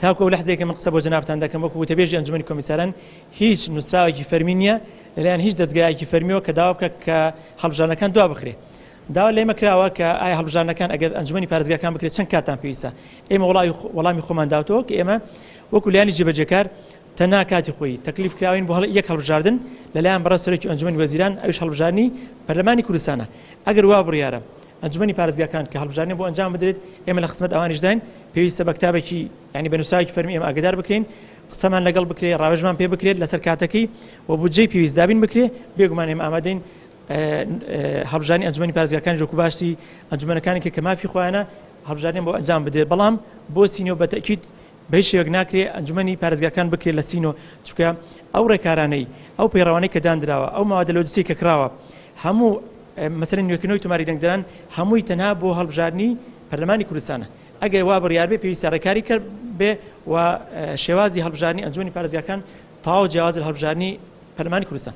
تاکو ئەو لەحزەیە کە من قسە بۆ جەنابتان دەکەم وەکو وتەبێژی ئەنجومەنی کۆمیساران هیچ نووسراوێکی فەرمی نییە لەلایەن هیچ دەزگایەکی فەرمیەوە کە داوا بکە کە هەڵبژاردنەکان دوا بخرێ. داوا لێمە کراوە کە ئایا هەڵبژاردنەکان ئەگەر ئەنجومەنی پارێزگاکان بکرێت چەند کاتان پێویستە؟ ئێمە وەڵامی خۆمان داوتەوە کە ئێمە وەکو لایەنی جێبەجێکار تەنها کاتی خۆی تەکلیف کراوین بۆ یەک هەڵبژاردن لەلایەن بەڕێز سەرۆکی ئەنجومەنی وەزیران ئەویش هەڵبژاردنی پەرلەمانی کوردستانە. ئەگەر وا بڕیارە ئەنجومەنی پارێزگاکان کە هەڵبژاردنی بۆ ئەنجام بدرێت ئێمە لە خزمەت ئەوانیشداین، پێویستە بە کتابێکی یعنی بە نووسراوێکی فەرمی ئێمە ئاگدار بکرێن، قسەمان لەگەڵ بکرێ، ڕاوێژمان پێ بکرێت لەسەر کاتەکەی و بودجەی پێویست دابین بکرێ. بێگومان ئێمە ئامادەین هەڵبژاردنی ئەنجومەنی پارێزگاکانی وەکو باشی ئەنجومەنەکانی کە مافی خۆیانە هەڵبژاردنیان بۆ ئەنجام بدرێت، بەڵام بۆ سینۆ بە تەئکید بە هیچ شێوەیەک ناکرێ ئەنجومەنی پارێزگاکان بکرێت لە سینۆ، چونکە ئەو ڕێکارانەی ئەو پەیڕەوانەی کە دانراوە، ئەو مەوادە لۆجستی کە کراوە، هەموو مەسەلەی نوێکردنەوەی تۆماری دەنگدەران هەمووی تەنها بۆ هەڵبژاردنی پەرلەمانی کوردستانە. ئەگەر وا بڕیار بێ پێویستە ڕێکاری کە بێ و شێوازی هەڵبژاردنی ئەنجومەنی پارێزگاکان تەواو جیاوازە لە هەڵبژاردنی پەرلەمانی کوردستان.